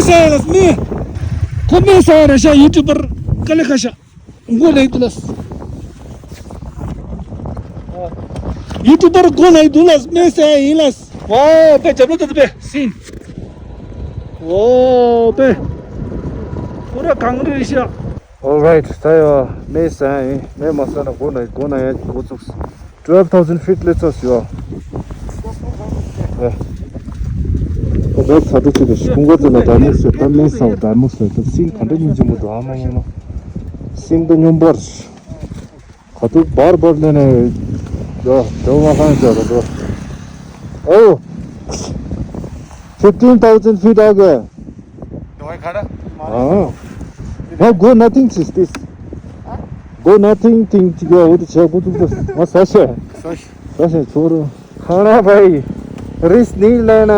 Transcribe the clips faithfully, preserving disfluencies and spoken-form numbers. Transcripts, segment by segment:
ས་ཡིན་ལགས་མི། ཁོ་མི་ས་རེད་ཤག་ཡུ་ཊུབ་པར་དཀའ་ལས་ཁག་ཤག་མགོ་ནས་འདུག་ལགས། ཡུ་ཊུབ་པར་མགོ་ནས་འདུག་ལགས་མི་ས་ཡིན་ལགས། ཝའོ་པེ་རྒྱབ་ལོག་ཏུ་པེ་སིན། ཝའོ་པེ། ཁོ་ར་གངས་རི་ཤག Alright, ད་ཡོ་མེ་ས་ཡིན། མེ་མ་ས་ན་མགོ་ན་མགོ་ན་ཡ་འགོ་བཙུགས། Twelve thousand feet ལས་ཚ་སུ་ཡོ། ཨེ། ཁོ་ཚ་དྲོ་ཅི་རེད། ཁོང་གོ་ཚོ་ལ་ད་མུག་སོད་ད་མེ་ས་ད་མུག་སོད་ད་སིན་ག་འདྲ་སྙིང་རྗེ་མོ་འདུག་ཨ་མ་མ་མ། སིན་ད་སྙོམས་པར། ག་ཐུག་བར་བར་ལས་ནས་ཡོ་དེ་བ་མ་ཁང་ཅག་ར་འགྲོ། Oh, fifteen thousand feet ཨ་ག Dubai ཁ་ར། Ah, no, go nothing is this. Go nothing thing to go with the chair. Go to the. What's that? Sir, sir, sorry. ཁང་ར་བའི་རིས་ནི་ལེ་ན།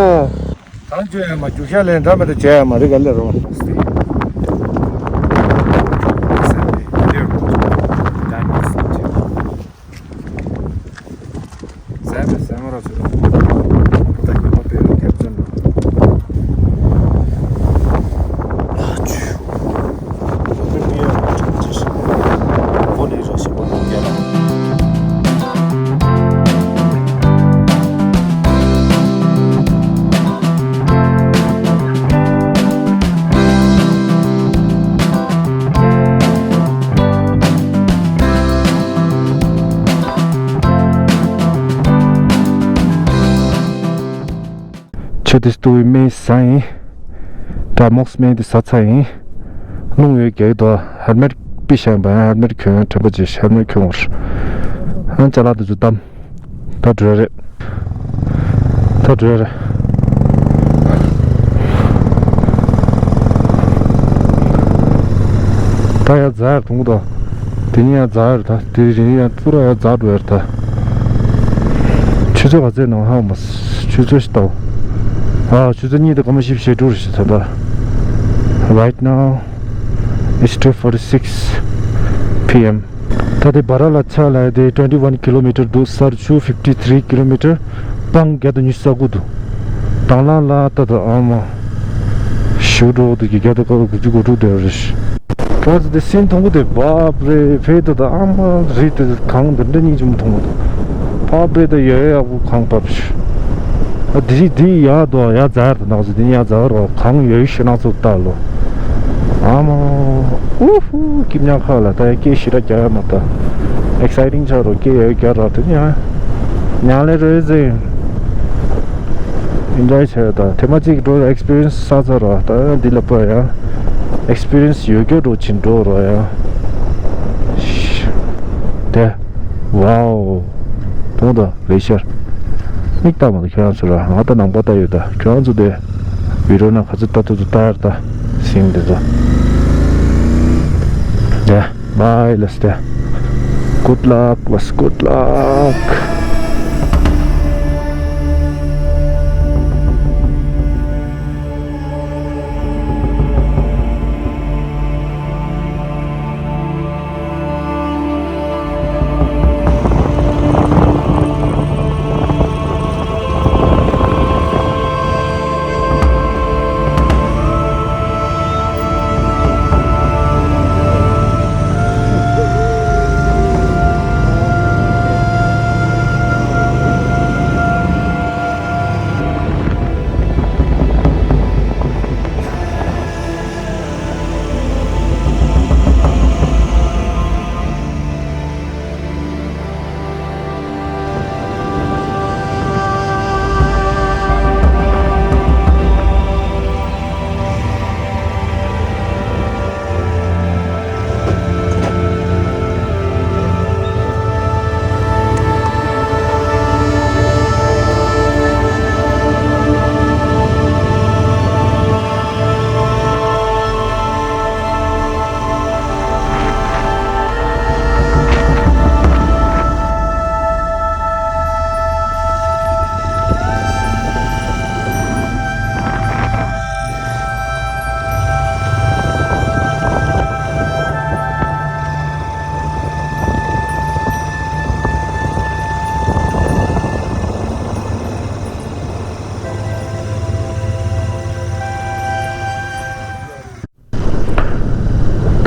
གང་བཅོས་ཡ་མ་རྒྱུག་ཤ་ལེན་འདྲ་མི་འདྲ་བྱས་ཡ་མ་རི་ག་ལེ་རོ། ཆུ་དེ་སྟུག་པའི་མེ་ཟ་ཡིན། ད་མོག་སི་མེ་དེ་ཟ་ཚ་ཡིན། རླུང་ཡོད་རྒྱག་དོ་ཧེལ་མེད་པི་ཤང་བ་ཧེལ་མེད་གྱོན་ཡང་དྲན་པ་ཅིག་ཧེལ་མེད་གྱོན་བར། ཨ་ཅ་ལག་དེ་ཚོ་བསྡམས། ད་འགྲོ་རེད། ད་འགྲོ་རེད། ད་ཡ་ཛར་དུང་དོ། དེ་ནི་ཡང་ཛར་ད་དེ་རིང་ཡང་ཕུ་ར་ཡང་ཛར་འགྲོ་ཡར་ད། ཆུ་ཚོད་ག་ཚད་ནང་ཧ་མ་སི་ཆུ་ཚོད་ཤི་ཏའོ། ཨ་ཆུ་ཚོད་གཉིས་དང་སྐར་མ་བཞི་བཅུ་ཞེ་དྲུག་རེད་ཤི་ད་ད། Right now it's two forty-six P M. ད་དེ་བ་ར་ལ་ཆ་ལ་དེ་twenty one kilometer འདུག་སར་ཆུ་fifty three kilometer སྤང་བརྒྱ་དང་ཉི་ཤུ་རྩ་དགུ་འདུག་དང་བླངས་ལ་ད་ད་ཨ་མ། ཞུ་འགྲོ་འདུག་གི་བརྒྱ་དང་དགུ་བཅུ་གོ་དྲུག་དེ་རེད། ག་ཚོད་དེ་སེམས་མཐོང་གི་དེ་བབ་རེད་ཕེ་ད་ད་ཨ་མ་རི་དེ་གང་འདི་འདྲ་སྙིང་རྗེ་མོ་མཐོང་གི་འདུག་བབ་རེད་ད་ཡོད་ཡག་པོ་གང་བབ་ཞུ། ཨ་དེ་དེ་ཡག་དོ་ཡག་ཛར་དུ་ནག་ཚོད་དེ་ཡག་ཛར་རོ་གང་ཡོད་ཤི་ནག་ཚོད་ལྟ་ལོ། ཨ་མ། ཨུ་ཧུ་སྐྱིབ་ཉག་ཁ་ལ་ད་ཡ་སྐད་ཞི་ར་རྒྱག་ཡ་མ་ད། Exciting ཆགས་རོ་སྐད་ཡ་རྒྱག་ར་དེ་ཉ། ཉ་ལེ་རོའི་ཟེ། Enjoy བྱས་ད་ཐེངས་མ་གཅིག་འགྲོ་experience ས་ཚ་རོ་ད་འདི་ལ་པ་ཡ། Experience ཡོད་རྒྱུ་འགྲོ་ཕྱིན་འགྲོ་རོ་ཡ། དེ། Wow. དོང་དང་རེ་ཤར། མིག་ལྟ་མ་ད་ཁྱོད་རང་ཚོ་ར་ང་ད་ནང་པ་ལྟ་ཡོད་ད་ཁྱོད་རང་ཚོ་དེ། བི་རོ་ན་ག་ཚོད་ལྟ་ཐུབ་ཚོད་ལྟ་ཡར་ལྟ། སིན་དེ་ཚོ། དེ། Bye let's stay. Good luck was good luck.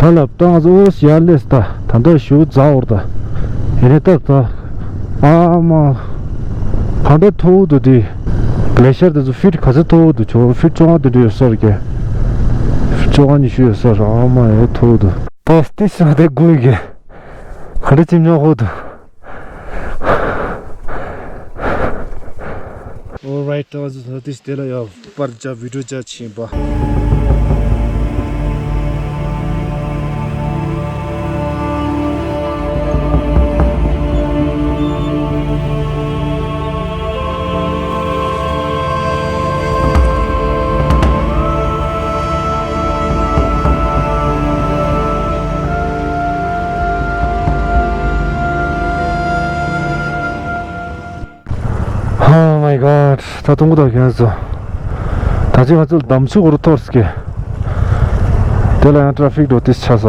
ད་ལབ་ད་ང་ཚོ་ཨོ་ཡར་སླེབས་ད། ད་ལྟ་ཞུ་རྫ་འོར་ད། ཡིན་ནའི་སྟབས་ད། ཨ་མ། ག་འདྲ་མཐོ་བོ་འདུག་དེ། གླེ་ཤར་དེ་ཚོ་ཕིཊ་ག་ཚོད་མཐོ་བོ་འདུག་ཆོག་ཕིཊ་བཅོ་ལྔ་དེ་འདྲ་ཡོད་ས་རེད་ཀྱི། ཕིཊ་བཅོ་ལྔ་ཉི་ཤུ་ཡོད་ས་རེད། ཨ་མ་ཡོད་མཐོ་བོ་འདུག་ད་སྟི་ཤ་དེ་དགོས་ཀྱི། ག་འདྲ་ཅིམ་ཉག་ཧོ་འདུག Alright, ད་ང་ཚོ་ད་ལྟ་དེ་ལ་ཡ་པར་རྒྱབ་བི་ཌིའོ་རྒྱབ་ཕྱིན་པ། Oh my god. ད་དུང་གུ་དག་ཁྱོད་ཚོ། ད་ཅི་ང་ཚོ་འདམ་ཆུ་གུ་རུ་ཐོར་སྐྱེ། དེ་ལ་ཡང་ཊ་ཕིག་འགྲོ་ཏིས་ཆ་ས།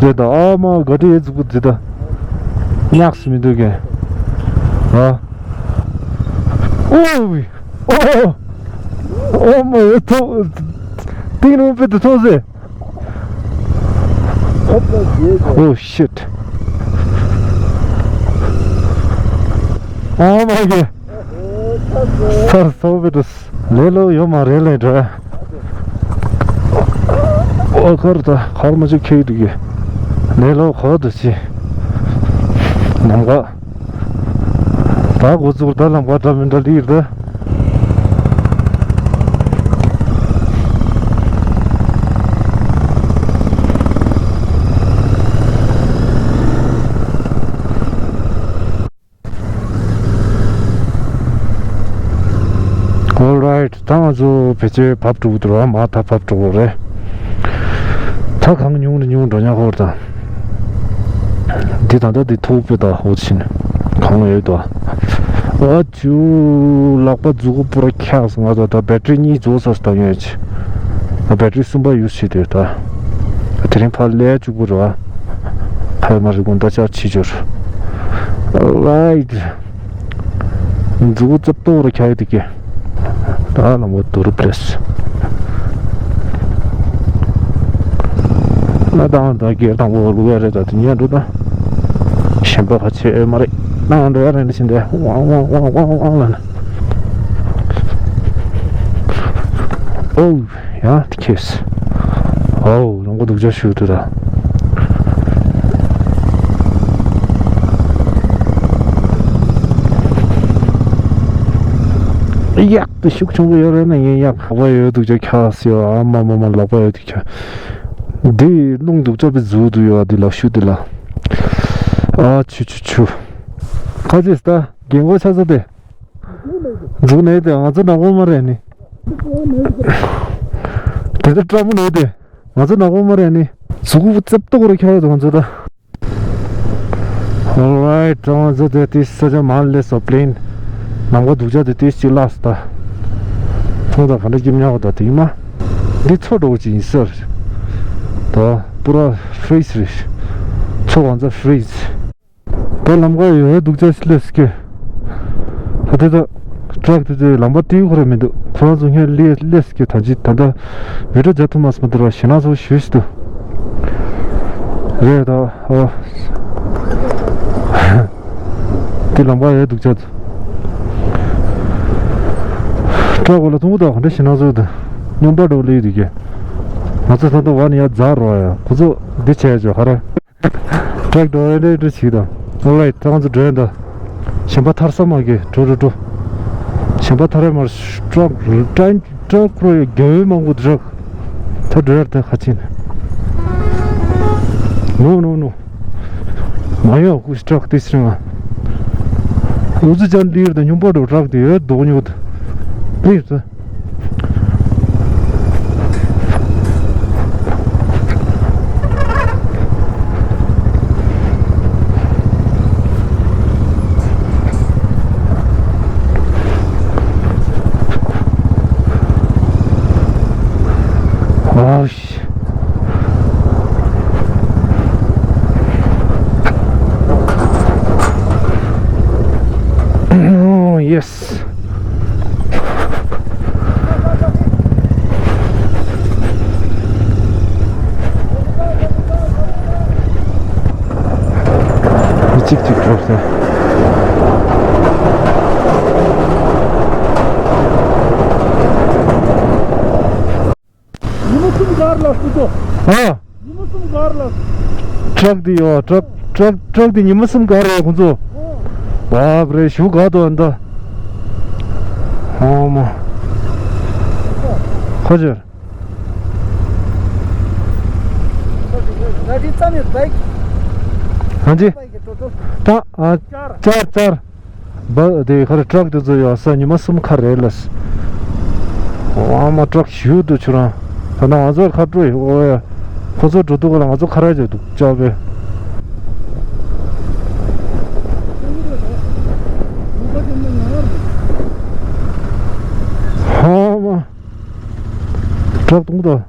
རེད་ད། ཨ་མ་ག་དྲི་ཡེ་ཛུག་པོ་དེ་ད། ཉག་སུ་མི་འདུག་གེ། ཨ། ཨོ་ཝི། ཨོ། ཨོ་མ་ཡེ་ཐོ། ཏིང་རུང་པེ་དུ་ཐོ་ཟེ། Oh shit. Oh my god. ཚར་སོ་བེ་དུས། ལེ་ལོ་ཡོད་མ་རེད་ལེ་འདྲ། ཨོ་ཁར་ད་ཁར་མ་ཅིག་ཁེག་འདུག་གི། ལེ་ལོ་ཁོ་དུ་ཅི། ནམ་ག་ད་འགོ་ཚུགས་ད་ལམ་ཁ་འདྲ་མི་འདྲ་ལིར་ད། Alright, ད་ང་ཚོ་ཕལ་ཆེར་བབས་འགྲོ་གི་འདུག་ར། མ་ད་བབས་འགྲོ་གི་རེད། ད་གང་ཉུང་རེ་ཉུང་འགྲོ་ཉག་ཧོར་དང་། འདི་ད་ལྟ་འདི་ཐུག་པའི་ད་ཧོར་ཕྱིན། གང་ལ་ཡོད་དོ། ཨ་ཅུ། ལག་པ་མཛུ་གུ་པུ་ར་འཁྱགས་སོང་། ང་ཚོ་ད་བེ་ཏྲི་གཉིས་རྫོགས་ཚར་སོང་ད་ཡོད་ཅི། ང་བེ་ཏྲི་གསུམ་པ་ཡུས་བྱེད་དེ་ད། དེ་རིང་ཕར་ལས་བཅུག་པོ་རེད་བ། ཕ་ཡི་མ་རི་དགོང་ད་ཆར་ཕྱི་འབྱོར། Alright. མཛུ་གུ་རྩབ་ཏོག་ར་འཁྱགས་ཡོད་དེ་ཀྱེ། ད་ལམ་བ་དུ་རུ་པི་ལེས། ང་དང་ད་སྒེར་དང་པོ་ལུག་ཡ་རེད། ད་དེ་ཉལ་འགྲོ་ད། གཞན་པ་ཁ་ཆེ་ཨེ་མ་རེད། ནང་འགྲོ་ཡ་རེད་འདི་ཕྱིན་ཏེ་ཝང་ཝང་ཝང་ཝང་ཝང་ལ་ན། ཨོ་ཡ་ཁེས། ཨོ་རང་གོ་སྡུག་ཅག་ཞུ་དུ་ད། ཡག་ཏུ་ཤུགས་ཆུང་གི་ཡོད་རེད་ན་ཡིན་ཡག་ལག་པ་ཡོད་སྡུག་ཅག་ཁྱགས་སི་ཨ་མ་མ་མ་ལག་པ་ཡོད་དུ་ཁྱགས། འདི་རླུང་སྡུག་ཅག་པའི་མཛུབ་ཏུ་ཡོད་འདི་ལག་ཤུ་འདི་ལ། ཨ་ཆུ་ཆུ་ཆུ། ཁ་ཅིག་ད་རྒན་གོག་ཆགས་ས་དེ། འཛུགས་ནས་དེ་ང་ཚོ་ནག་པོ་མ་རེད་ནི། དེ་ཚོ་སྤྲང་པོ་ནས་དེ་ང་ཚོ་ནག་པོ་མ་རེད་ནི། གཟུགས་པོ་རྩབ་ཏོག་རུ་ཁྱེར་ཡོད་དོ་ང་ཚོ་ད། Alright, ང་ཚོ་དེ་དེ་ས་ཆ་མར་སླེབས་སོ། པི་ལེན་ནམ་མཁའ་སྡུག་ཅག་དེ་དེ་གཅིག་བརླགས་སོ་ད། ཁོང་ད་ག་འདྲ་སྐྱིད་ཉག་པོ་ད་དེ་ཡིན་མ། འདི་མཚོ་འདྲ་བོ་ཅིག་ཡིན་ས་རེད། ད་པུ་ར་ཕི་རི་ཛི་རེད། མཚོ་གང་ཚ་ཕི་རི་ཛི། ད་ལམ་ཁ་ཡོད་སྡུག་ཅག་ཞིག་སླེབས་སྐྱེ། ད་དེ་ད་ཊྲག་དེ་ཚོས་ལམ་པ་ཏིའུ་ཁོ་ར་མི་འདུག་ཁོ་རང་ཚོ་སྔོན་སླེབས་སླེབས་སྐྱེ། ད་ཅི་ད་ལྟ་བི་ཌིའོ་རྒྱག་ཐུབ་མ་སོང་། དེ་ར་ཞེ་ན་ཚོ་ཞུས་སུ་འདུག་རེད་ད། ཨོ། དེ་ལམ་ཁ་ཡོད་སྡུག་ཅག་ཊྲག་གོ་ལ་ཐུང་གུ་ད་ག་འདྲ་ཞེ་ན་ཚོ་འདུག་སྨྱོན་པ་འགྲོ་ལེ་འདུག་གི། ང་ཚོ་ད་ལྟ་བ་ནི་ཡ་རྫ་རོ་ཡ། ཁོ་ཚོ་འདི་བྱས་ཆོག་ཧ་ར། ཊྲག་འགྲོ་ཡ་ལེ་འགྲོ་བྱེད་དང་། ཨོ་ལའིཊ། ད་ང་ཚོ་འགྲོ་ཡ་ད། གཞན་པ་ཐར་ས་མ་གི་འགྲོ་འགྲོ་འགྲོ། གཞན་པ་ཐར་ཡ་མར་ཊྲག་ཊྲག་ཊྲག་ཁོ་རྒྱ་བོད་མང་པོ་འདུག་ད་འགྲོ་ཡ་ད་ཁ་ཆེན། ནོ་ནོ་ནོ། མ་ཡོང་ཁུ་ཊྲག་དེ་སྲིང་ང་། འུ་ཚོ་ཅང་ལིར་ད་སྨྱོན་པ་འགྲོ་ཊྲག་དེ་ཡོད་མདོག་ཉོ་ད། ལིར་ད། Oh, sh- Oh, yes. གསུམ་གར་ལ་སྐུ་ཚོ། ཨ། ཉི་མ་གསུམ་གར་ལ། ཊྲག་འདི་ཡོད། ཊྲག་ཊྲག་ཊྲག་འདི་ཉི་མ་གསུམ་གར་རེད་ཁོང་ཚོ། ཨོ། བབ་རེད། ཞུ་ག་དོ་འདི། ཨོ་མ། ཁ་ཅིག་རེད། ད་དེ་ཙམ་ཡོད་བའི། ཧ་ཅི། བའི་གི་ཏོ་ཏོ། ད་ཨ། ཅར་ཅར་ཅར། བ་དེ་ཁར་ཊྲག་དེ་ཚོ་ཡོད་ས་ཉི་མ་གསུམ་ཁ་རེད་ལ། ཨ་མ་ཊྲག་ཞུ་འདུག་ཁྱོད་རང་། ད་ནང་ང་ཚོ་ཁ་སྤྲོད་ཡོད། ཨོ་ཡ། ཁོ་ཚོ་འགྲོ་འདུག་ག་ལ་ང་ཚོ་ཁ་ར་ཅིག་འདུག་ཅག་པས། ཨ་མ། ཊྲག་གཏོང་དང་།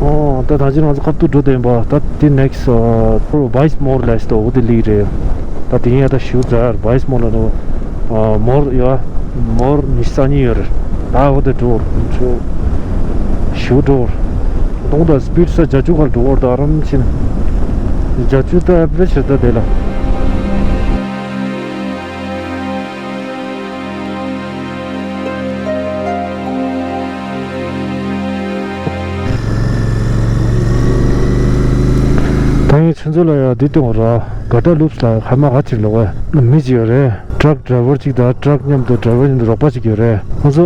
ཨོ། ད་ད་ཅི་ང་ཚོ་ཁ་ཐུག་འགྲོ་བསྡད་པ། ད་དེ་ནེག་སི་ཊི་བྷའི་སི་མོར་ལ་ཞིག་འོ་དེ་ལིག་རེད། ད་དེ་ཡིན་ཡ། ད་ཞུ་ཛར་བྷའི་སི་མོར་ལ་ནོ། མོར་ཡ། མོར་ཉི་ཤུ་རྩ་གཉིས་ཡོད་རེད། ད་འོ་དེ་འགྲོ་བར་ཞུ་འགྲོ་བར། གཏོང་དང་སི་པིཌ་ས་བརྒྱད་ཅུ་ཁར་འགྲོ་བར། ད་རམ་ཕྱིན། བརྒྱད་ཅུ་ད་ཨེ་བྷི་རེཇ་ད་དེ་ལ། ད་ཡིན་ཁྱེད་ཚོ་ལ་ཡ་འདི་སྟོན་ར། ག་ད་ལུབ་ལ་ཧ་མ་ག་ཅིག་ལོག་བས་མི་ཅིག་ཡོད་རེད། ཊྲག་ཌ་རའི་ཝར་ཅིག་དང་ཊྲག་མཉམ་དུ་ཌ་རའི་ཝར་མཉམ་དུ་རོགས་པ་ཅིག་ཡོད་རེད། ཁོ་ཚོ་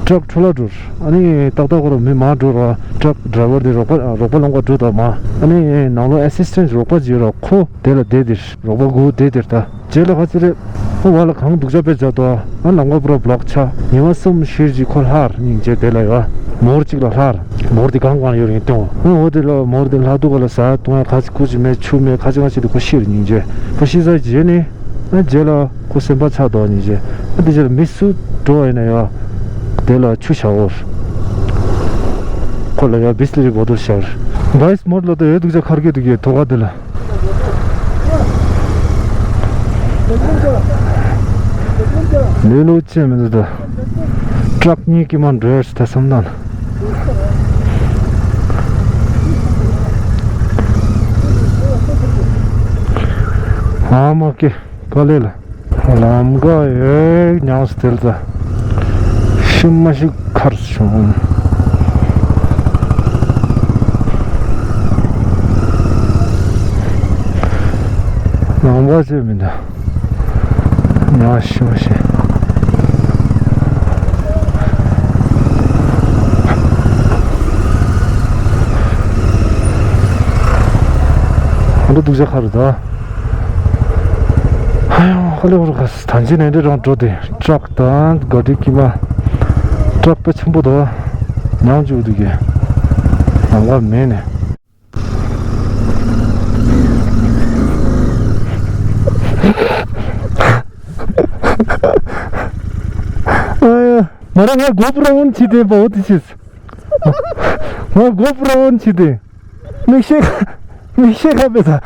ཊྲག་འཕྲོ་བརླག་འགྲོ། ཨ་ནི་ཏག་ཏག་ཁོ་རང་མི་མར་འགྲོ་ར། ཊྲག་ཌ་རའི་ཝར་དེ་རོགས་པ་རོགས་པ་ལོང་ག་འགྲོ་དང་མ། ཨ་ནི་ནང་ལོགས་ཨེ་སིས་ཊེན་ཊི་རོགས་པ་ཅིག་ཡོད་ར། ཁོ་དེ་ལ་བསྡད་དེ་རོགས་པ་སྒུག་བསྡད་དེ་ད། རྗེས་ལ་ཁ་ཅི་རེད། ཨོ་བ་ལ་གང་སྡུག་ཅག་པས་བྱ་དོ། ཨ་ལམ་ཁ་པུ་ར་བྷ་ལོག་ཆགས། ཉི་མ་གསུམ་ཤེར་གྱི་ཁོ་ལྷར་སྙིང་རྗེ་དེ་ལ་ཡོད། མོར་གཅིག་ལ་ལྷར། མོར་དེ་གང་གང་ཡོད་རིང་སྟོང་། ཨ་འོ་དེ་ལ་མོར་དེ་ལྷ་དུ་ག་ལ་ཟ་བཏུང་ཡ་ཁ་ཅི་ཁུ་ཅི་མེད་ཆུ་མེད་ཁ་ཅི་ང་ཅི་དེ་ཁོ་ཤེར་སྙིང་རྗེ། ཁོ་ཤི་ས་རྗེས་ནི། ཨ་རྗེས་ལ་ཁོ་སེམས་པ་ཆགས་དོ་སྙིང་རྗེ། ཨ་དེ་རྗེས་ལ་མི་སུ་འགྲོ་བ་ཡིན་ན་ཡོད། དེ་ལ་ཆུ་བཞག་འོར། ཁོ་ལ་ཡོད་བིས་ལི་རི་བོ་ཏོལ་བཞག་འོར། བྷའི་སི་མོར་ལ་དེ་ཡོད་སྡུག་ཅག་ཁར་གི་འདུག་གི་ཐོག་ཁ་དེ་ལ། ལེ་ལོ་ཅན་མི་འདུག་ད། ཊྲག་གཉིས་ཀྱི་མ་འགྲོ་ཡ་ཞིག་ད་བསམ་དང་། ཨ་མ་ཀེ་ག་ལེ་ལ། ལམ་ཀ་ཡོད་ཉང་སྟེར་ད། ཤི་མ་ཤི་ཁར་བྱུང་། ལམ་ཀ་ཅེས་མི་འདུག་ཉང་ཤི་མ་ཤི། ཨ་འདྲ་སྡུག་ཅག་ཁར་ད། ཧ་ཡང་ཧ་ལས་བར་ག་ཐང་ཆེན་ནས་འདྲ་རང་འགྲོ་དེ་ཊྲག་དང་ག་དུས་ཀྱི་མ། ཊྲག་དཔེ་ཆེན་པོ་དང་ཉང་བཅུག་དུས་ཀྱི་ལམ་ཁ་མེད་ནས། ཨ་ཡ། མ་ར་ང་གོ་པུ་ར་འོན་ཆི་དེ་པ་འོ་དེ་ཆི། ང་གོ་པུ་ར་འོན་ཆི་དེ། མིག་ཤེལ་ཁ། མིག་ཤེལ་ཁ་པེ་ད།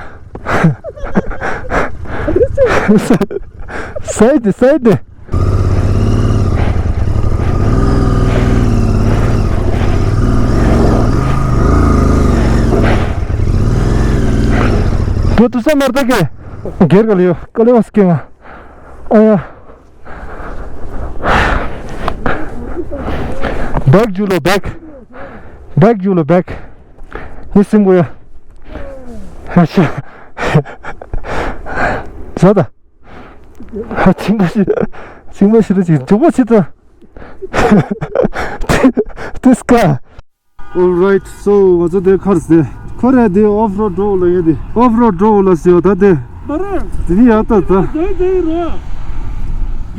སའི་ཏེ་སའི་ཏེ། འགྲོ་ཏུ་ས་མར་ད་ཀེ། སྒེར་ག་ལ་ཡོད་ཀ་ལེ་བ་སྐྱེ་ང་། ཨ་ཡ། བེག་ཇུ་ལོ་བེག་བེག་ཇུ་ལོ་བེག་ཡེ་སིམ་གོ་ཡ། ཧ་ཤ། ཟ་ད། ཧ་ཆིང་པ་ཤི། ཆིང་པ་ཤི་ར་ཅིག་འཇུག་པ་ཤི་ད། ཏིས་ཀ། Alright, so ང་ཚོ་དེ་ཁར་སེ། ཁོ་རེ་དེ་ཨོཕ་རོཌ་འགྲོ་ལ་ཡོད་དེ། ཨོཕ་རོཌ་འགྲོ་ལ་སེ་ཡོད་ད་དེ། མ་རེད། དེ་ནི་ཡ་ད་ད། དེ་དེ་རོ།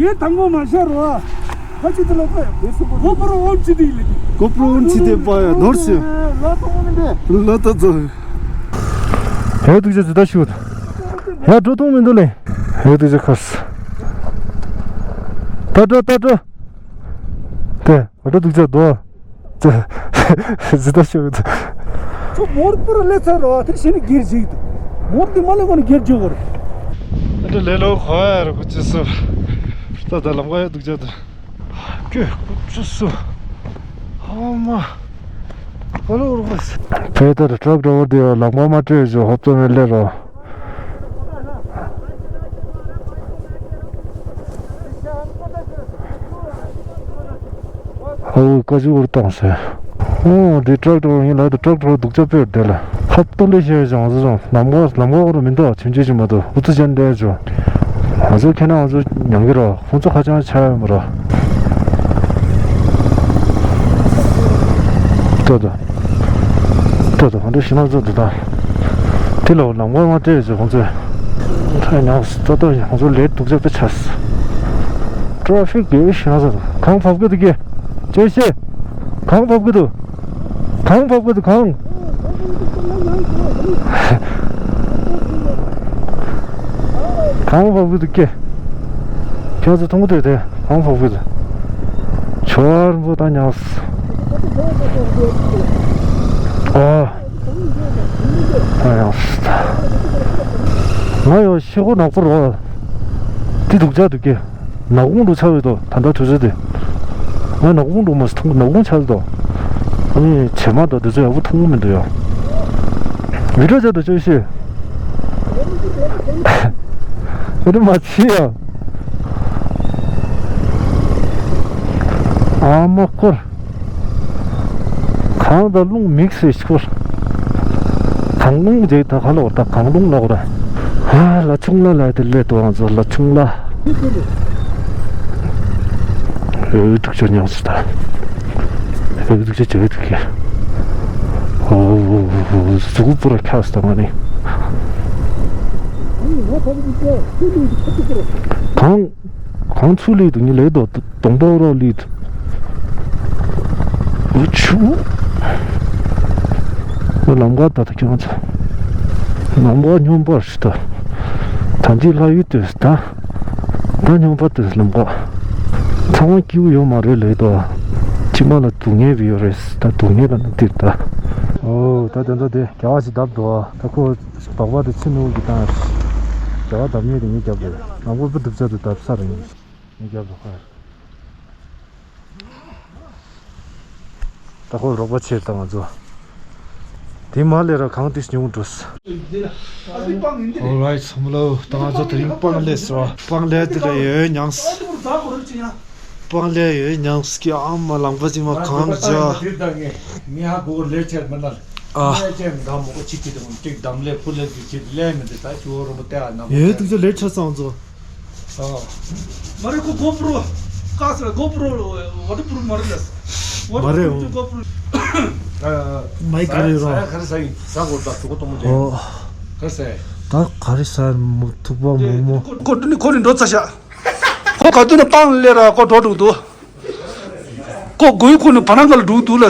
ཡེ་དང་པོ་མ་ཤར་རོ། ཁ་ཅི་དེ་ལོ་ཁ་ཡ་དེ་སུ་གོ། གོ་པུ་རོ་འོན་ཅི་དེ་ལེ་དེ། གོ་པུ་རོ་འོན་ཅི་དེ་པ་ཡ་ནོར་སེ། ལ་ཏོ་ནི་དེ། ལ་ཏོ་ཙོ། ཧེ་དུག་ཅ་ཅི་ད་ཤུ། ཡ་འགྲོ་ཐུང་མི་འདུག་ལེ། ཧེ་དུག་ཅ་ཁར་སེ། ད་འགྲོ་ད་འགྲོ། དེ། ཨ་འགྲོ་འདུག་ཅག་དོ། ཅག་ཟི་ད་ཤོད་འདུག་ཁྱོད་མོར་པུར་ལས་ཚར་རོ། དེར་ཞེ་ནི་སྒེར་ཞིག་འདུག་མོར་དེ་མ་ལས་གོ་ནི་སྒེར་འཇོག་གོ་རེད། ཨ་འདྲ་ལས་ལོ་ཁོ་ཡ་ར་ཁོ་ཅི་སུ། ད་ད་ལམ་ཁ་ཡ་འདུག་ཅག་ད། ཀྱོ་ཁོ་ཅི་སུ། ཨ་མ། ཨ་ལོ་རོ་ཁོ་སི། ཕེ་ད་ཊྲག་ཌ་རའི་ཝར་དེ་ལམ་ཁ་མ་སྤྲད་ཞོ་ཧོབ་ཙམ་མེད་ལས་རོ། ཨོ་ཀ་ཅི་འུར་བཏང་ཟེར། ཨོ་འདི་ཊེག་ཊར་ཡིན་ལ། འདི་ཊེག་ཊར་སྡུག་ཅག་དཔེར་བསྡད་ལ། ཧབ་ཏུ་ལས་བཤད་ཅང་ཟེར་ལམ་ཁ་ལམ་ཁ་འུར་མི་འདུག་ཆུང་ཆུང་ཅིག་མ་གཏོགས་ཨུ་ཚུགས་ཅན་བསྡད་ཅོ། ང་ཚོ་ཁྱེད་ན་ང་ཚོ་ཉང་གི་རོ། ཁོང་ཚོ་ཧ་ཅང་ཆ་ཡོད་མ་རོ། ཏོ་ཏོ། ཏོ་ཏོ། གང་འདྲ་ཞིག་ན་ཚོ་འདུག་ད། དེ་ལོ་ལམ་ཁ་མ་སྤྲད་ཅོ་ཁོང་ཚོས། ད་ཉང་ཏོ་ཏོ་ཁོང་ཚོ་ལས་སྡུག་ཅག་དཔེ་ཆ། ཊེ་ཕིག་དགེ་བའི་ཞིག་ན་ཚོ་གང་བབ་གི་འདུག་གི། ཅོ་ཤེ། གང་བབ་གི་འདུག་གང་བབ་གི་འདུག་གང་། གང་བབ་གི་འདུག་གི། ཁྱོད་ཚོ་མཐོང་གི་འདུག་དེ་གང་བབ་གི་འདུག་ཆོར་བུ་ད་ཉག་ཨ། ད་ཡང་ང་ཡང་ཤི་ཁོ་ནག་པོ་རོ། དེ་སྡུག་ཅག་འདུག་གི། ནག་ཁུང་འགྲོ་ཆགས་ཡོད་དོ་ད་ལྟ་དུས་ཚོད་དེ། ང་ནག་ཁུང་འགྲོ་མ་མཐོང་། ནག་ཁུང་ཆགས་ཡོད་དོ། ཨ་ནི་བྱེ་མ་དང་དུས་ཚོད་ཡག་པོ་མཐོང་གི་མི་འདུག་ཡ། བི་ཌི་ཡོ་བྱ་དང་ཅོ་ཤེ། བི་ཌི་ཡོ་མ་བྱེད་ཡ། ཨ་མ་ཁོར། གངས་དང་རླུང་མིག་སེ་ཤོར། གངས་རླུང་རྗེས་ད་ག་ལོག་ད་གངས་རླུང་ལོག་ར། ཧ་ལ་ཆུང་ལ་ལ་དེ་ལས་དུ་ཨང་ཚོ་ལ་ཆུང་ལ། འོ་ཐུག་ཆོ་ཉག་སུ་ད། འོ་ཐུག་ཆོ་ཆོ་ཐུག་གི། ཨོ་ཨོ་ཨོ་ཨོ་གཟུགས་པོ་ར་ཁྱགས་སུ་ད་མ་ནི། གངས། གངས་ཚུ་ལི་དུ་ཉི་ལེ་དོ། གདོང་པོ་རོ་ལི། འུ་ཆུ། ལམ་ཁ་ད་ད་ཁྱོད་ཚོ། ལམ་ཁ་སྙོམས་པར་ཞིག་ད། ད་འདི་ལྷ་ཡུལ་དུས་ད། ད་སྙོམས་པར་དུས་ལམ་ཁ། ཚང་མ་སྐྱིད་པོ་ཡོད་མ་རེད་ལེ་དོ། ཕྱི་མ་ལ་སྡུག་བསྔལ་བི་ཡོད་རེད་ད། སྡུག་བསྔལ་ལ་ན་དེར་ད། ཨོ་ད་དེ་འདྲ་དེ་རྒྱ་བ་ཞིག་བརྡབ་འདུག་ད་ཁོ་སྦག་སྦག་དེ་ཕྱི་ནུར་གྱི་བཏང་། རྒྱ་བ་བརྡབ་ཉེས་དེ་ངས་རྒྱབ་རེད། ལམ་ཁ་པུ་སྡུག་ཅག་དེ་བརྡབ་ས་རེད། ངས་རྒྱབ་རོགས་ཁ། ད་ཁོ་རོགས་པ་ཆེར་དང་ང་ཚོ། དེ་མ་ལས་ར་གང་དེ་ཉུང་འགྲོ་ས། All right ཚང་མ་ལོ། ད་ང་ཚོ་དེ་རིང་སྤང་ལེ་ཟེར་བ། སྤང་ལེ་དེ་ལ་ཡོད་ཉང་ས། སྤང་ལེ་ཡོད་ཉང་ས་ཀྱི་ཨ་མ་ལམ་ཁ་ཅིག་མ་གང་ཇ། ངས་ཧ་གོ་ལེ་ཆེར་མི་ན། ཨ། ལེ་ཆེར་འདམ་མོ་ཅིག་གི་དང་ཅིག་འདམ་ལེ་ཕུ་ལེ་གི་ཅིག་ལེ་མི་འདི་ད་ཅུ་བོ་རོ་མོ་ཏེ་ཨ་ན་མོ། ཡོད་དུ་ཅོ་ལེ་ཆ་སང་ཚོ། མ་རེད་ཁོ་གོ་པྲོ། ཀ་སི་ལ་གོ་པྲོ་ཝ་ཊར་པུ་རུཕ་མ་རེད་ལ། ཝ་ཊར་པུ་རུཕ་གོ་པྲོ། མའི་ག་རེ་རོ། ག་རེ་ས་ཡིན་ས་གོ་ད་ཚོ་གོ་ཏོ་མོ་ཏེ། ཨོ། ག་རེ་ས་ཡིན། ད་ག་རེ་ས་མོ་ཐུག་པ་མོ་མོ། ཁོ་ཁོ་ནི་ཁོ་ནི་འགྲོ་ཚ་ཤ། ཁོ་ག་དུས་ན་སྤང་ལེ་ར་ཁོ་འགྲོ་འགྲོ་འདུག་ཁོ་དགོས་ཁོ་ནི་བ་ནང་ག་ལ་འགྲོ་འདུག་ལ།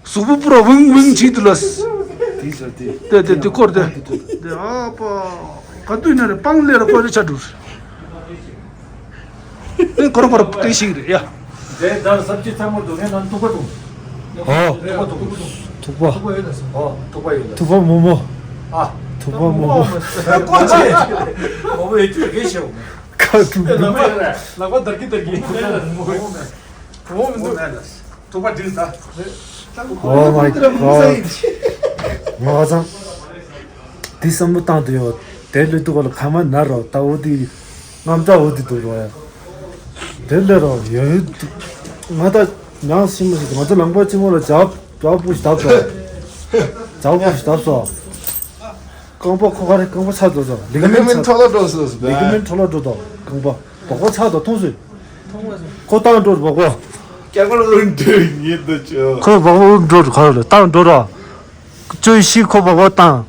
གཟུགས་པོ་པུ་ར་ཝིང་ཝིང་བྱེད་འདུག་ལ། དེ་ས་དེ། དེ་དེ་དེ་སྐོར་དེ། དེ་ཨ་པ། ག་དུས་ན་རེ་སྤང་ལེ་ར་ཀོ་རེ་ཆ་འགྲོ། དེ་ཁོ་རང་ཁོ་རང་དེ་ཞིག་རེད་ཡ། དེ་ད་སབ་ཅི་ཚང་མ་འདུག་ངས་ནང་ཐུག་པ་འདུག་ཨོ། ཐུག་པ་འདུག་ཐུག་པ། ཐུག་པ་ཡོད་ལ་སོ། ཨོ་ཐུག་པ་ཡོད་ལ། ཐུག་པ་མོ་མོ། ཨ། ཐུག་པ་མོ་མོ། ཀོ་ཅི། མོ་མོ་ཡོད་ཅུ་གེ་ཤེའོ། ཁ་ཐུག་པ། ལག་པ་ལག་པ་དར་གི་དར་གི། མོ་མོ་མི་འདུག་ཐུག་པ་འདི་ད། Oh my god. ང་ཚང་། འདི་བསམ་བློ་བཏང་དུ་ཡོད། དེ་ལུས་དུ་ག་ལ་ཁ་མ་ན་རོ་ད་འོ་དི། རྔམ་ད་འོ་དི་དུ་རོ་ཡ། དེ་ལས་རོ་ཡོད། ང་ད་ཉང་སིམ་མ་ཞིག་ང་ཚོ་ལམ་པ་ཆེན་མོ་ལ་ཇག་ཇག་པུ་ཞིག་བཏབ་སོ། ཇག་པུ་ཞིག་བཏབ་སོ། རྐང་པ་ཁོ་ག་རེ་རྐང་པ་ཚ་དོ་སོ། ལིག་མེན་ཚ། ལིག་མེན་འཕྲོ་བརླག་འགྲོ་སོ། ལིག་མེན་འཕྲོ་བརླག་འགྲོ་དོ་རྐང་པ། བོག་པ་ཚ་དོ་མཐོང་སོ། ཁོ་བཏང་འགྲོ་བོག་པ། སྐྱག་པ་ལོན་འདྲེ་ཉེ་དུ་ཆོ། ཁོ་བོག་པ་འགྲོ་ག་རེ་བཏང་འགྲོ་ར། ཅོ་ཤི་ཁོ་བོག་པ་བཏང་།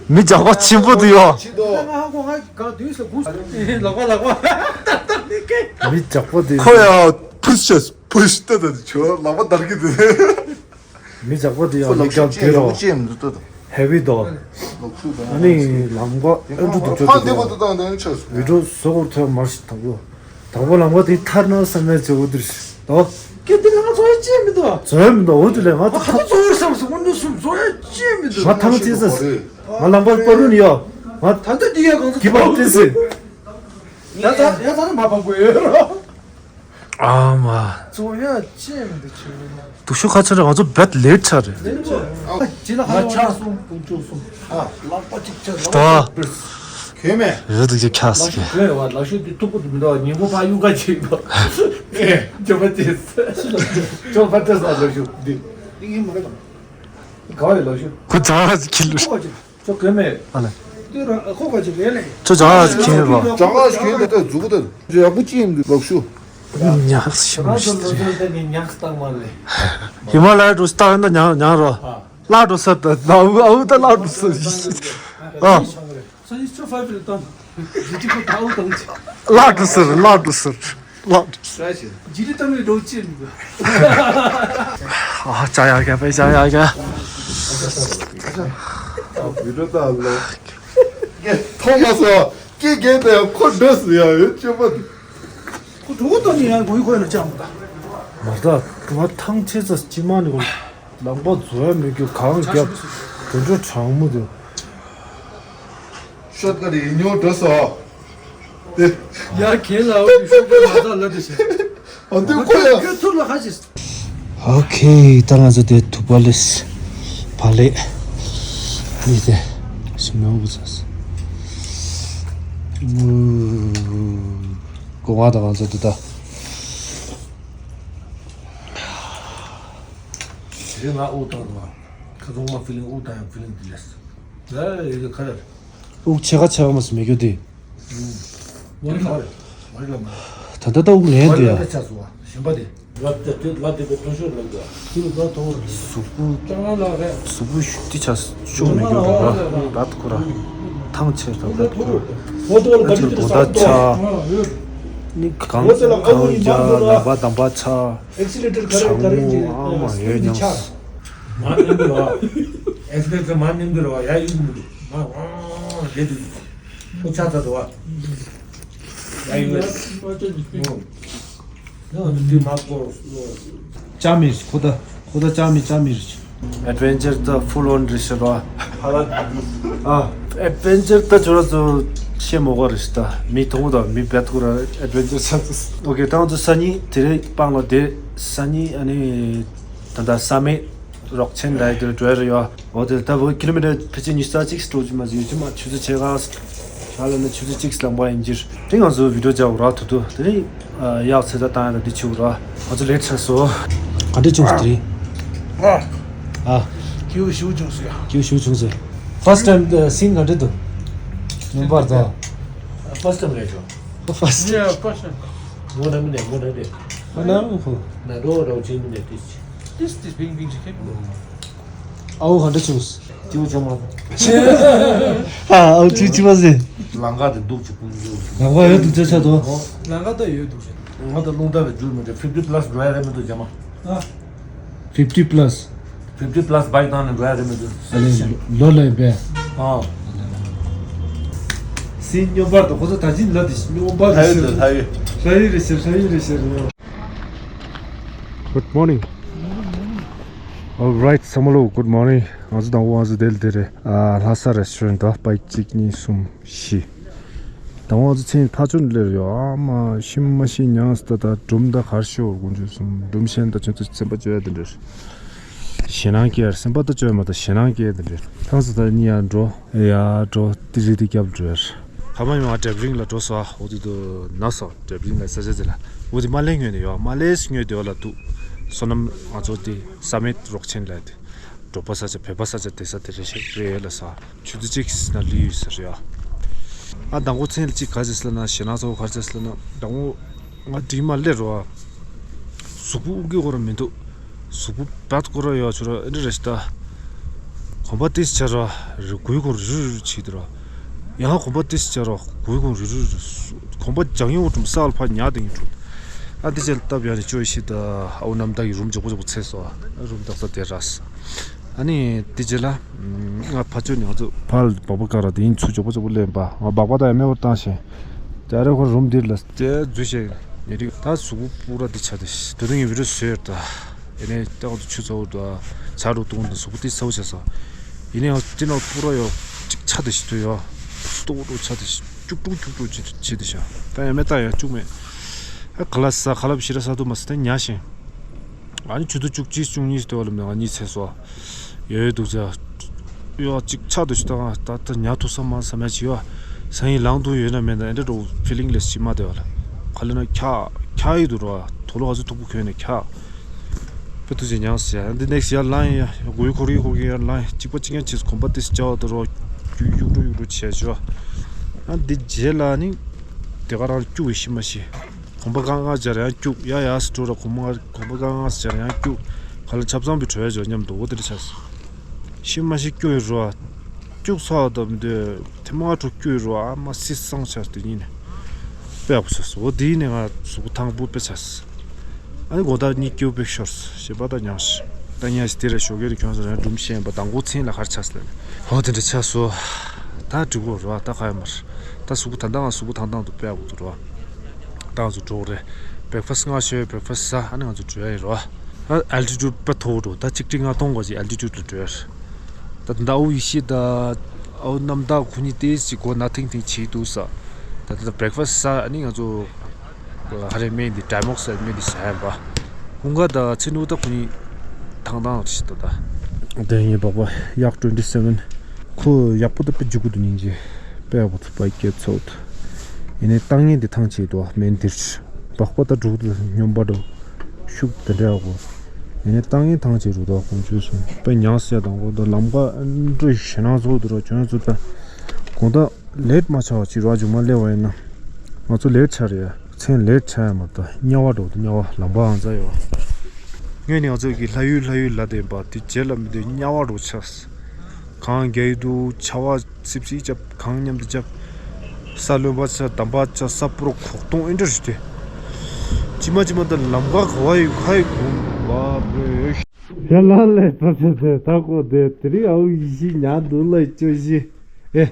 མི་ཇག་པ་ཆེན་པོ་དེ་ཡོ། ཆི་དོ། ང་ཧ་གོ་ང་ག་དུས་སུ་གུ། ལག་པ་ལག་པ། མི་ཇག་པ་དེ་ཁོ་ཡ་ཕུས་ཤེས་ཕུས་ཏེ་ད་ཆོ་ལག་པ་དར་གི་དེ། མི་ཇག་པ་དེ་ཡང་ཁོ་ལག་ལུག་ཤུབས་རྒྱབ་ཅན་དེ་ཡག་པོ་རོ། ཅན་མི་འདུག་ཏོ། ཧེ་བི་དོ། ལུག་ཤུབས་དང་། ཨ་ནི་ལམ་ཁ་ཨེ་འགྲོ་འདུག་ཅོ་ཕ་འདི་དེ་བ་དུ་དང་དེ་ཆོས་བི་ཌིའོ་བཟོ་བར་ཐོན་མར་ཞིག་དང་པོ། དང་པོ་ལམ་ཁ་དེ་ཐར་ན་བསམ་ནས་བྱེད་འོ་དུར་ཞིག་དོ། ཀེ་དེ་ང་ཚོ་ཡ་ཅན་མི་འདུག་བཟོ་ཡ་མི་འདུག་འོ་དུ་ལས་ང་ང་ཚོ་ཁ་ཚོ་བཟོ་བར་བསམ་སོང་། འོ་ནུ་སུམ་བཟོ་ཡ་ཅན་མི་འདུག་ང་ཐང་ཅི་ཟེར། ང་ལམ་ཁ་པར་རུ་ནི་ཡོ། ང་ད་ལྟ་འདི་ཡ་གང་ཚོ་གི་པར་ཏི་སི། ཡ་ཚ་ཡ་ཚ་ནི་མ་ཕམ་གོ་ཡོད་རོ། ཨ་མ། གཙོ་ཡ་ཅན་མི་འདུག་ཆུ་ཡོད་ན། སྡུག་ཤོས་ཁ་ཚོན་རེ་ང་ཚོ་བེད་ལེ་ཆ་རེད། ལེ་ཆ་རེད། ཨ་ཅི་ལ་ཧ་ལ་ཆ་སོང་དུང་ཅོ་སོང་། ཨ་ལག་པ་ཅིག་ཆ་ལག་པ་ཅིག་བིར། གོས་མེ། རེད་འདུག་ཅིག་ཁྱག་སི་གེ། གོས་བ་ལག་ཤུ་དུ་ཐུག་པོ་དུ་མི་འདུག་ཉིན་གུང་ཕ་ཡུ་ག་ཅིག་འདུག་ཨེ། ཅོ་པ་ཅེས། ཅོ་པ་ཏེ་ས་ལོ་ཞུ། འདི། འདི་ཡིན་མ་རེད་དམ། ག་བའི་ལོ་ཞུ། ཁོ་ཛ་ཅིག་ལོ། ཁོ་ཅིག་ཅོ་གོ་མེད། ཨ་ལ། འདི་ར་ཁོ་ག་ཅིག་རེད་ལེ། ཁྱོད་ཛ་ཅིག་ཁྱེར་རོ། ཛ་ཅིག་ཁྱེར་འདི་ད་ཛུག་ད། ཛ་ཡག་པོ་ཅིག་ཡིན་འདི་ལོ་ཞུ། ཉག་ཤི་མ་ཤི། ཧི་མ་ལ་ཡ་འགྲོ་སྟག་ཡིན་ད་ཉག་ཉག་རོ། ལ་འགྲོ་ས་ད་ད་འུ་འུ་ད་ལ་འགྲོ་ས། ཨ། ས་ཡི་ཆུ་ཧྥ་བི་ལ་བཏང་། ཇི་ཏི་ཁོ་ད་འུ་བཏང་ཅི། ལ་འགྲོ་ས་རེད། ལ་འགྲོ་ས་རེད། ལ་འགྲོ་ས་རེད། ཇི་ཏི་བཏང་ནས་འགྲོ་ཅི་ཡིན། ཨ་ཅག་ཡག་ག་པའི་ཅག་ཡག་ག། བི་ཌིའོ་ད་ལོ། ཐོག་མ་སོ། ཀི་རྒན་དེ་ཁོ་འདྲ་སུ་ཡང་ཡོད་ཅེས་པ། ཁོ་གྲོགས་པོ་ད་ནི་ཡང་གོ་ཡི་ཁོ་ཡ་ན་ཅང་མ་ད། མ་ད་ང་ཐང་ཆད་ས་ཅི་མ་ནི་གོ། ལམ་པ་འཛོལ་ཡ་མི་རྒྱུ་གང་རྒྱབ། དུད་འགྲོ་གྲང་མོ་དེ། ཤོད་ཀ་རེ་ཉོ་འགྲོ་སོ། དེ། ཡ་ཁྱེད་ལ་འོ་དེ་ཤོད་ཀ་མ་ཚ་ལ་དེ་ཤེས། ཨ་འདི་ཁོ་ཡ། ཁྱོད་ཚུར་ལ་ཁ་ཤས། ཨོ་ཁེ། ད་ང་ཚོ་དེ་ཐུག་པ་ལེས་བ་ལེ་ནི་དེ་ཞིམ་ནོ་བུ་ཚ། གོ་བ་ད་ང་ཚོ་དེ་ད། དེ་ང་ཨུ་དང་ང་ཁ་ཚོང་མ་ཕི་ལིང་ཨུ་དང་ཡང་ཕི་ལིང་དེ་ལེས། ད་ཡི་གེ་ཁ་ར། དབུགས་ཆེ་ཁ་ཆེ་བ་མ་སུ་མི་རྒྱུ་དེ། ད་ལྟ་ད་དབུགས་ལེན་དུ་ཡ། གཟུགས་པོ་གཟུགས་པོ་ཤུགས་ཏི་ཆ་ཤོག་མི་རྒྱུ་ར་ར་ད་ཁོ་ར་ཐང་ཆེ་ད་ཁོ་ར་ཨ་ཅེ་གོ་ད་ཆ་ནི་གང་གང་རྒྱ་ལམ་པ་དམ་པ་ཆ་གྲང་མོ་ཨ་མ་ཡོད་ཉམས། མ་ནེམ་གི་ར་ཨེག་སི་ལེ་ཊར་མ་ནེམ་གི་ར་ཡ་ཡུག་མི་འདུག་མ་རེད་འདུག་ཁོ་ཆ་ཚ་འདུག་བ། ཡ་ཡུ་ཨེ་སི། ནང་དུ་འདི་མ་བསྐོར། ཅང་མི་རེད། ཁོ་ད་ཁོ་ད་ཅང་མི་ཅང་མི་རེད། ཨེ་ཌི་ཝེན་ཅར་ད་ཕུལ་ཨོན་རེད་ཤག་ར། ཨ། ཨེ་ཌི་ཝེན་ཅར་ད་ཁྱོད་རང་ཚོ་ཤེས་མ་དགོས་རེད་ཤག་ད་མི་མཐོང་ད་མི་བེད་ཁོ་ར་ཨེ་ཌི་ཝེན་ཅར་ཆགས་སོང་། ཨོ་ཁེ། ད་ང་ཚོ་སང་ཉིན་དེ་རིང་སྤང་ལ་བསྡད། སང་ཉིན་ཨ་ནི་ད་ལྟ་ས་མེད། རོགས་ཆེན་ལ་དེར་འགྲོ་ཡ་རེད་ཡ། འོ་དེ་ལྟ་བུ་ཀི་ལོ་མི་ཊར་ཕལ་ཆེར་ཉི་ཤུ་རྩ་གཅིག་འགྲོ་རྒྱུ་མ་ཟིན་ཡོད་ཀྱི་མ་ཆུ་ཚོད་ཕྱེད་ཀ་ཧ་ལམ་ན་ཆུ་ཚོད་གཅིག་ལངས་པ་ཡིན་གྱི་རེད། དེ་ང་ཚོ་བི་ཌིའོ་རྒྱག་ར་ཐུ་ཐུ་དེ་རིང་ཡག་ཚེ་ད་བཏང་ཡ་ད་འདི་ཆུ་ར་ང་ཚོ་ལེ་ཊི་ཆགས་སོང་། ག་འདྲ་བྱུང་སོང་དེ་རིང་། ཨ། ཨ། ཁྱེའུ་ཞུ་བྱུང་སོང་ཡ། ཁྱེའུ་ཞུ་བྱུང་སོང་། ཕར་སི་ཊི་ཊའིམ་སིན་ག་འདྲ་འདུག་མྱོང་པར་ད། ཕར་སི་ཊི་ཊའིམ་རེད་ཤོ། ཕར་སི་ཊི་ཊའིམ། ཡ་ཕར་སི་ཊི་ཊའིམ། ངོ་ན་མི་ནས་ངོ་ན་རེད། ཨ་ན་ཁོ། ན་རོ་རོ་ཅིན་མི་ནས་ཏིས། This, this, bing, bing, chicken. ཨའུ་ག་འདྲ་བྱུང་། ཅིའུ་ཅོ་མ། ཨ་ཨའུ་ཅིའུ་ཅི་མ་ཟེ། ལང་ཀ་དེ་འདུག་ཅིག་ཀུན་འཇུ། ལང་ཀ་ཡོད་འདུག་ཅེས་ཆ་དོ། ལང་ཀ་ད་ཡོད་འདུག་ཅེས། ང་ད་རླུང་རྟ་ལ་འཇུར་མི་འདྲ་ཕིབ་ཏི་པ་ལ་སི་འགྲོ་ཡ་རེད་མི་འདུག་ཇ་མ། ཕིབ་ཏི་པ་ལ་སི། ཕིབ་ཏི་པ་ལ་སི་བྷའིཀ་བཏང་ནས་འགྲོ་ཡ་རེད་མི་འདུག་ཨ་ལེ་ལོ་ལ་ཡིན་པས། ཨ། སིན་སྨྱོན་པར་དུ་ཁོ་ཚོ་ད་ཅི་ལ་དེ་སྨྱོན་པར་དུ་ལྷ་ཡུལ་ཟེར། དུ་ལྷ་ཡུལ། ལྷ་ཡུལ་རེད་ཟེར། ལྷ་ཡུལ་རེད་ཟེར། Good morning. All right, Samalo, good morning. ང་ཚོ་དང་པོ་ང་ཚོ་དེ་ལ་དེ་རེད། ཨ། ལྷ་ས་རེ་སི་ཊོ་རན་ཊ་དང་པའིཀ་གཅིག་གཉིས་གསུམ་བཞི། དང་པོ་ང་ཚོ་མཚན་ཕ་ཆོ་ལེར་ཡོད། ཨ་མ་ཤི་མ་ཤི་ཉང་སི་ད་ད་སྒྲུང་ད་གར་ཤོར་དགོངས་ཆུ་གསུམ་སྒྲུང་བཤད་ད་ཁྱོད་ཚོ་སེམས་པ་བཅོས་ཡ་དེ་འདྲ། ཞེད་སྣང་སྐྱེ་ཡ་རེད། སེམས་པ་ད་བཅོས་མ་ད་ཞེད་སྣང་སྐྱེ་ཡ་དེ་འདྲ། ཐང་སི་ད་གཉིས་ཡར་འགྲོ་ཡར་འགྲོ་ཏི་རི་ཏི་རྒྱབ་འགྲོ་ཡ་རེད། ཁ་མ་ཡོང་ང་ཌེབ་རིང་ལ་འགྲོ་སོ། ཨ་འོ་དེ་དུ་ན་སོ་ཌེབ་རིང་ལ་ས་ཆ་དེ་ལ་འོ་དེ་མ་ལེ་ངོས་ནས་ཡོད། མ་ལེ་སི་ངོས་དེ་བ་ལ་འདུག་བསོད་ནམས་ང་ཚོ་དེ་ས་མེད་རོགས་ཆེན་ལ་དེ། འབྲོག་པ་ས་ཆ་བོད་པ་ས་ཆ་དེ་ས་དེ་རེ་ཞིག་རེད་ལ་ས། ཆུ་ཚོད་གཅིག་ཟིན་ན་ལུས་ཡོད་ཟེར་ཡ། ཨ་དང་པོ་མཚན་ལ་གཅིག་ག་ཟེར་ལ་ན་ཞེ་ན་ཚོ་ག་ཟེར་ལ་ན་དང་པོ་ང་དྲིན་མ་སླེབས་རོ། གཟུགས་པོ་དབུགས་ཀྱི་སྐོར་མི་འདུག་གཟུགས་པོ་བད་སྐོར་ཡོད་ཆུ་ར་ཨེ་འདྲ་རེ་ཞིག་ད། གོམ་པ་ཏིས་བྱ་རོ། རི་གུའི་གོང་རི་རུ་རི་བྱེད་དུ་རོ། ཡང་གོམ་པ་ཏིས་བྱ་རོ་གུའི་གོང་རི་རུ་རི། གོམ་པ་རྒྱང་ཡོང་གྲུམ་སག་ལ་ཕ་ཉག་དེ་ཡིན་གྲུམ། ཨ་འདི་ཅེ་ལ་སྟབས་ཡག་ནི་ཅོ་ཡི་ཤི་ད་ཨའུ་ནམ་ད་ཡི་རུམ་འཇོག་པོ་འཇོག་པོ་ཚེ་སོ། རུམ་དག་ས་དེ་ར་སི། ཨ་ནི་དེ་རྗེས་ལ་ང་ཕ་ཆོས་ནི་ང་ཚོ་ཕར་སྦག་སྦག་ཀ་ར་དེ་ཡིན་ཚུར་འཇོག་པོ་འཇོག་པོ་ལེན་པ་ང་སྦག་སྦག་ད་ཡ་མེ་འོར་བཏང་ཞིང་། དེ་རེ་ཁོ་རུམ་འདིར་ལ་དེ་འཛུལ་ཞིང་ནི་རིག་ད་གཟུགས་པོ་པུ་ར་འདི་ཆ་དེ་ཤི་དུ་རིང་ཡི་བི་རུ་སོས་ད། ཡིན་ནའི་ད་ང་ཚོ་ཆུ་ཚ་བོ་ད་ཇ་རུ་བཏུང་ད་གཟུགས་པོ་དེ་ཚ་བོ་ཆ་ས། ཡིན་ནའི་ང་ཚོ་དེ་ནང་པུ་ར་ཡོ་ཅིག་ཆ་དེ་ཤི་དུ་ཡོ། སྟོག་རུ་ཆ་དེ་ཤི་སྐྱུག་བྲོ་སྐྱུག་བྲོ་ཆི་དུ་ཆི་དེ་ཤ། ད་ཡ་མེ་ད་ཡ་སྐྱུག་མེ། ཨ་ཁ་ལ་ས་ཁ་ལབ་ཤི་ར་ས་དུ་མ་ས་དེ་ཉ་ཞིང་། ཨ་ནི་ཆུ་ཚོད་བཅུ་གཅིག་བཅུ་གཉིས་ལྟེ་བ་ལ་མི་ང་གཉིས་ཚེ་སོ། ཡོད་ཡོད་འདུག་ཅག་ཡོད་ཅིག་ཆགས་འདུག་ཅི་ད་ང་ད་ལྟ་ཉ་ཐུག་ས་མ་ས་མ་ཅི་ཡོད། ས་ཡིན་ལང་དུ་ཡོད་ན་མེད་ན་ཨེ་འདྲ་འགྲོ་ཕི་ལིང་ལས་ཅི་མ་བདེ་བ་ལ། ཁ་ལ་ན་ཁྱ་ཁྱ་ཡི་འདུག་རོ། དུག་ལོག་ག་ཚོད་མཐུག་པོ་གྱོན་ནས་ཁྱག་དཔེ་ཐུགས་རྗེ་ཆེ་ཟེར། འདི་ནེག་སི་ཡར་ལངས་ཡ། སྒོ་ཡི་ཁོར་ཡུག་ཁོར་གྱི་ཡར་ལངས་ཡ། གཅིག་པ་གཅིག་རྐྱང་བྱས་གོམ་པ་ཏིས་བྱ་བ་དང་རོ། གཡུག་གཡུག་འགྲོ་གཡུག་འགྲོ་བྱས་བྱས། ཨ་འདི་རྗེས་ལ་ནི་དེ་ག་རང་སྐྱུག་ཡི་ཤི་མ་ཤི། གོམ་པ་གང་ག་སྦྱར་ཡང་སྐྱུག་ཡ། ཡ་སི་འགྲོ་ར་གོམ་པ་གང་ག་སྦྱར་ཡང་སྐྱུག་ག་ལ་ཆབ་གསང་བི་བྲོ་ཡ་བྱོས་མཉམ་དུ། འོ་དེ་འདྲ་ཆགས་སོང་། ཤི་མ་ཤི་སྐྱུག་ཡི་རོ། སྐྱུག་ཚར་བ་དང་མི་འདོད་ཐེངས་མ་དྲུག་སྐྱུག་ཡི་རོ། ཨ་མ་སི་སང་ཆགས་དེ་ཉིན་ནས་དཔེ་ཡག་པོ་ཆགས་སོང་། འོ་དེ་ནས་ང་གཟུགས་པོ་ཐང་པོ་དཔེ་ཆགས་སོང་། ཨ་ནི་དགོང་དག་གཉིད་སྐྱིད་པོ་ཞིག་ཤོར་སོང་། ཞེ་པོ་ད་མྱངས་ཤག་ད་ཉལ་ཞིག་དེ་རེད། ཞོགས་ཀས་རེ་ཁྱོད་ཚོ་རང་སྒྲུང་བཤད་པ་དང་མགོ་ཚིག་ལ་ག་རེ་ཆགས་སོང་ལབ་ནས། ཧོ་དེ་འདྲ་ཆགས་སོང་། ད་འགྲིག་གོ་རོ། ད་ག་ཡོད་མ་རེད། ད་གཟུགས་པོ་ད་ལྟ་ང་གཟུགས་པོ་ཐང་ཐང་དུ་དཔེ་ཡག་པོ་འདུག་རོ། ད་ང་ཚོ་འགྲོ་གི་རེད། བྷེག་ཕ་སི་སྔ་ཤོས་བྷེག་ཕ་སི་ཟ། ཨ་ནི་ང་ཚོ་འགྲོ་ཡ་ཡིན་རོ། ཨ་ཨལ་ཊི་ཊུཌ་དཔེ་མཐོ་བོ་འགྲོ། ད་ཆིག་ཁྲི་ལྔ་སྟོང་གོ་ཅིག་ཨལ་ཊི་ཊུཌ་ལ་འགྲོ་ཡ་རེད། ད་ད་ཨའུ་ཡེ་ཤེས་ད་ཨའུ་རྣམ་དག་ཁོ་གཉིས་ཏོག་ཙམ་གོ་ན་ཐིང་ཐིང་བྱེད་འདུག་ས། ད་ད་བྷེག་ཕ་སི་ཟ། ཨ་ནི་ང་ཚོ་ཧ་རེ་སྨན་འདི་ཌའི་མོག་སི་ལ་སྨན་འདི་ཟ་ཡིན་པ། ཀུན་དགའ་དང་ཚེ་ནུ་ད་ཁོ་གཉིས་ཐང་ཐང་རེད་ཤག་ད། དེ་ངའི་སྦག་སྦག་ཡག་ཊུ་ཝེན་ཊི་སེ་ཝེན། ཁོ་ཡག་པོ་ད་དཔེ་འཇུག་གི་འདུག་སྙིང་རྗེ། དཔེ་ཡག་པོ་འདུག་བྷའི་ཀི་སྐྱེལ་ཚོགས་འདུག་ཡིན་ནའི་ལྟ་ངན་འདི་ཐང་ཆད་འདུག་སྨན་འདིར། སྦག་སྦག་ད་འགྲོ་གི་འདུག་སྨྱོན་པ་འགྲོ། ཤུགས་དེ་འདྲ་ཡག་པོ། ཡིན་ནའི་ལྟ་ངན་ཐང་ཆད་འགྲོ་འདུག་དཀོན་མཆོག་གསུམ། དཔེ་མྱངས་སོང་ཡ། དང་པོ་ད་ལམ་ཁ་འགྲོ་ཞེད་སྣང་ཚོགས་འདུག་རོ། ཁྱོད་ཚོ་ད་དགོང་དག་ལེཊ་མ་ཆགས་པ་ཅིག་རོ། མཇུག་མ་སླེབས་པ་ཡིན་ན། ང་ཚོ་ལེཊ་ཆགས་རེད་ཡ། མཚན་ལེཊ་ཆགས་ཡ་མ་གཏོགས་དམྱལ་བ་འགྲོ་འདུག་དམྱལ་བ། ལམ་ཁ་ཨང་གཙང་ཡོད། སྔོན་ནས་ང་ཚོ་གི་ལྷ་ཡུལ་ལྷ་ཡུལ་ལབ་བསྡད་པ་དེ་རྗེས་ལ་མི་འདོད་དམྱལ་བ་འགྲོ་ཆགས། གངས་རྒྱག་གི་འདུག་ཆར་པ་སིབ་སིབ་བརྒྱབ། གངས་མཉམ་དུ་བརྒྱབ། ས་རློན་པ་ཆགས། འདམ་པ་ཆགས། ས་སྤུ་ར་གོག་སྟོང་ཨེ་འདྲ་རེད་དེ། ཅི་མ་ཅི་མ་ད་ལམ་ཁ་ག་བ་ཡོད་ག་ཡོད་གོམ་པ་རེད། ཡ་ལ་ལས་ད་ད་ད་ད་ཁོ་དེ་དེ་རིང་ཨའུ་ཡེ་ཤེས་ཉལ་འདུག་ལ་ཅོ་ཤི། ཨེ།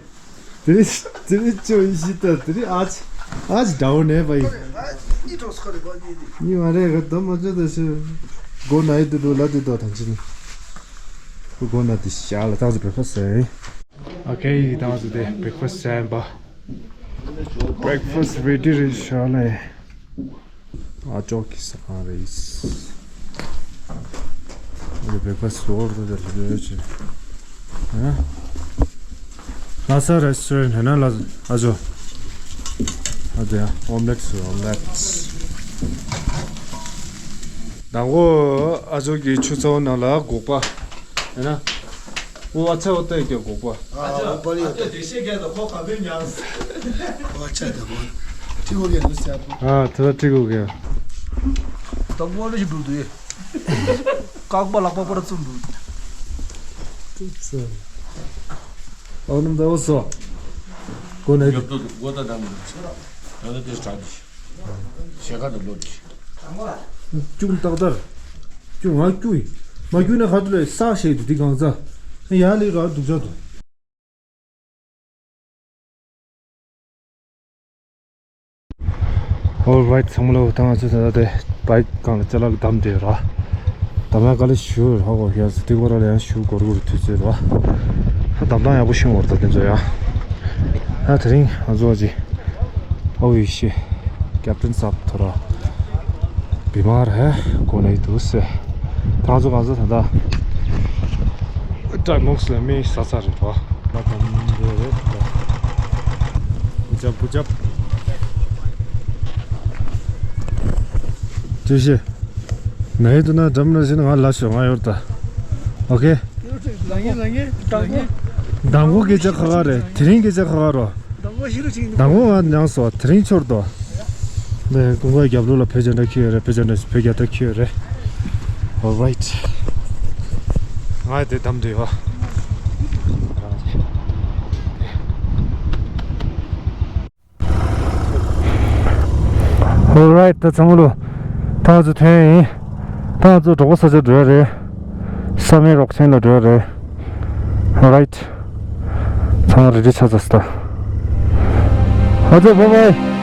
དེ་རིང་དེ་རིང་ཅོ་ཡེ་ཤེས་ད་དེ་རིང་ཨ་ཅི་ཨ་ཅི་འདྲ་བོ་ནས་པ་ཡིན། གཉིས་མ་རེད་ག་ད་མ་ཅོ་ད་ཤི། སྒོ་ན་ཡི་དུ་དུ་ལ་དུ་དོ་ཐང་ཆི་ནི། སྒོ་ན་དུ་ཤ་ལ་ད་ཚོ་བྷེག་ཕ་སི་ཟ་ཡིན། ཨོ་ཁེ། ད་ང་ཚོ་དེ་བྷེག་ཕ་སི་ཟ་ཡིན་པ། བྷེག་ཕ་སི་རེ་ཌི་རེད་ཤག་ལེ། ཨ་ཅོག་གི་ཟ་ཁང་རེད། འདི་བྷེག་ཕ་སི་ཟོར་དུ་དེ་ལོས་ཆེ། ཨ། ལྷ་ས་རེ་སི་ཊོ་རེན་ཊི་ཧེ་ན་ལ་ཨ་ཅོ། ཨ་དེ་ཨོམ་ལེཊ་ཟོ་ཨོམ་ལེཊ། དང་པོ་ཨ་ཅོ་གི་ཆུ་ཚ་བོ་ནང་ལ་སྒོག་པ། ཡིན་ན། ཨོ་ཨ་ཚ་བོ་ལྟ་ཡི་སྒོག་པ། ཨ་ཅོ་ཨ་ཅོ་དེ་ཤེས་མཁན་དང་ཁོ་ག་བོད་མྱངས། ཨོ་ཨ་ཅོ་དེ་ཁོ་ཁྲི་གོ་གེ་ལུས་ཚ་བོ། ཨ་ཐ་ཐ་ཁྲི་གོ་གེ། དང་པོ་ལུས་ཤིག་འགྲོ་འདུག་ཡེ། ཀག་པ་ལག་པ་པར་བཙུམ་འདུག་ཨོ་ནམ་ད་ཨོ་སོ། གོ་ནས། ཡོད་དོ་གོ་ད་དམ་ད་ད་དེ་ཆགས་ཀྱི། ཞེ་ཁ་དུ་ལོ་ཀྱི། ཅུང་ཏག་ཏར། ཅུང་ང་ཀྱུ་ཡིན། མ་ཀྱུ་ན་ཁ་ཐུ་ལ་ས་ཞེས་དུ་དེ་གང་ཚ། ཡ་ལི་ར་དུག་ཅག་དུ། Alright ཚང་མ་ལོ། ད་ང་ཚོ་ད་ལྟ་དེ་བྷའི་ཀི་སྒང་ལ་ཅ་ལག་བསྡམས་བསྡད་ར། བསྡམས་ཡ་ག་ལེ་ཞུ་ར་གོ་ཡ་ཟི་དེ་གོ་ར་ལ་ཡང་ཞུ་གོ་ར་གོ་ར་དུས་ཚོད་ར། ད་བསྡམས་སྟངས་ཡག་པོ་ཤེས་འོར་ད་དེ་ཚོ་ཡ། ད་དེ་རིང་ང་ཚོ་ཅི། ཨོ་ཡེ་ཤེ། ཀེབ་ཏན་སབ་ཐོ་ར། བི་མ་ར་ཧེ་གོ་ནས་འདུག་སེ། ད་ང་ཚོ་གང་ཚོ་ད་ལྟ། ཏྲ་མོག་སི་ལ་མི་ས་ས་རེད་པ། ད་གམ་རེ་རེད་ད། བུ་ཅབ་བུ་ཅབ། ཅི་ཞེ། ན་ཡི་དུ་ན་འགྲམ་ན་ཞེ་ན་ང་ལ་ཤོ་ང་ཡོར་ད། ཨོ་ཁེ། ལ་ངེ་ལ་ངེ་དང་པོ། དང་པོ་སྐད་ཆ་ཁ་ཁ་རེད། དེ་རིང་སྐད་ཆ་ཁ་ཁ་རོ། དང་པོ་ཤི་རུ་ཆིང་། དང་པོ་ང་མྱངས་སོ། དེ་རིང་ཆོར་དོ། ནས་ཀུན་དགའ་རྒྱབ་ལོགས་ལ་བོད་ཇ་འདྲ་ཁྱེར་ཡོད་རེད། བོད་ཇ་འདྲ་བོད་རྒྱ་ཐག་ཁྱེར་ཡོད་རེད། Alright ང་དེ་བསྡམས་བསྡད་ཡོད། Alright ད་ཚང་མ་ལོ། ད་ང་ཚོ་ཐོན་ཡིན། ད་ང་ཚོ་གྲོགས་པོ་ས་ཆ་འགྲོ་ཡ་རེད། བསམ་ཡས་རོགས་ཆེན་ལ་འགྲོ་ཡ་རེད། Alright ཚང་མ་རེ་ཌི་ཆགས་ཚར་སོང་ད། ཨ་ཚོ་bye bye།